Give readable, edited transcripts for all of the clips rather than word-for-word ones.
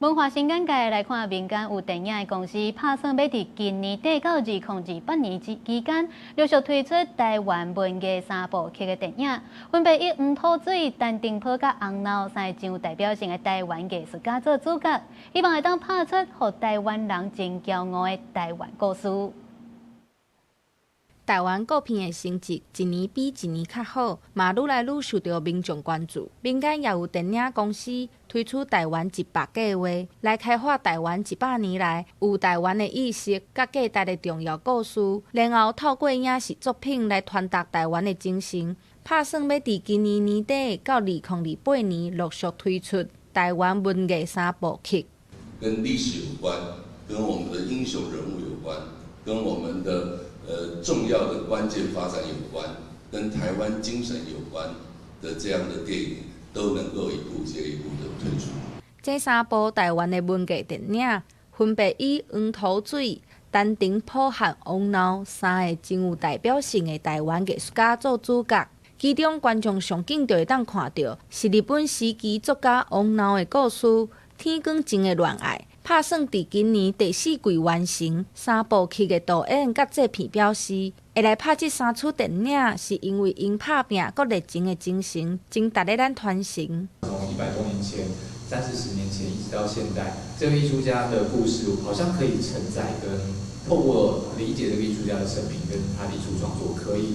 文化新眼界來看，民間有電影的公司拍算欲佇今年底到2028年之期間，陸續推出台灣文藝三部曲的電影，分別以黃土水、陳澄波佮翁鬧三个真有代表性的台灣藝術家做主角，希望會當拍出予台灣人真驕傲的台灣故事。台灣國片的成績一年比一年較好，嘛愈來愈受著民眾關注。民間也有電影公司推出台灣一百計畫，來開發台灣100年來有台灣的意識佮價值的重要故事，然後透過影視作品來傳達台灣的精神。拍算欲佇今年年底到2028年陸續推出台灣文藝三部曲。跟歷史有關，跟我們的英雄人物有關，跟我們的重要的關鍵發展有關，跟台灣精神有關的這樣的電影，都能夠一部接一部的推出。這三部台灣的文藝電影，分別以黃土水、陳澄波和翁鬧三个真有代表性的台灣藝術家做主角。其中觀眾上緊就會當看著是日本時期作家翁鬧的故事《天光前的戀愛》。拍算佇今年第四季完成三部曲的導演佮製片表示，會來拍這三齣電影，是因為𪜶拍拚閣熱情的精神，真值得咱傳承。從100多年前、三四十年前一直到現在，這個藝術家的故事好像可以承載跟透過理解這個藝術家的生平跟他的藝術創作，可以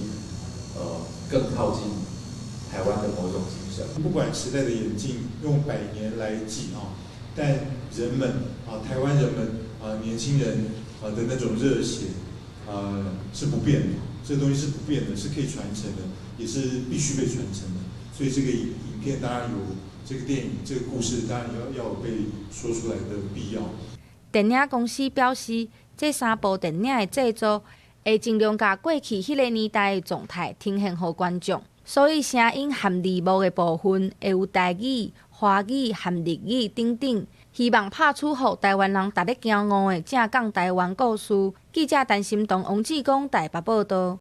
更靠近台灣的某種精神。不管時代的演進，用百年來計啊。但人們啊，台灣人們啊，年輕人啊的那種熱血，是不變的。這個東西是不變的，是可以傳承的，也是必須被傳承的。所以這個影片當然有這個電影，這個故事當然要有被說出來的必要。電影公司表示，這三部電影的製作會盡量共過去彼个年代的狀態呈現予觀眾，所以聲音和字幕的部分會有台語、華語和日語等等，希望拍出予台灣人值得驕傲的正港台灣故事。記者陳心彤、王志剛台北報導。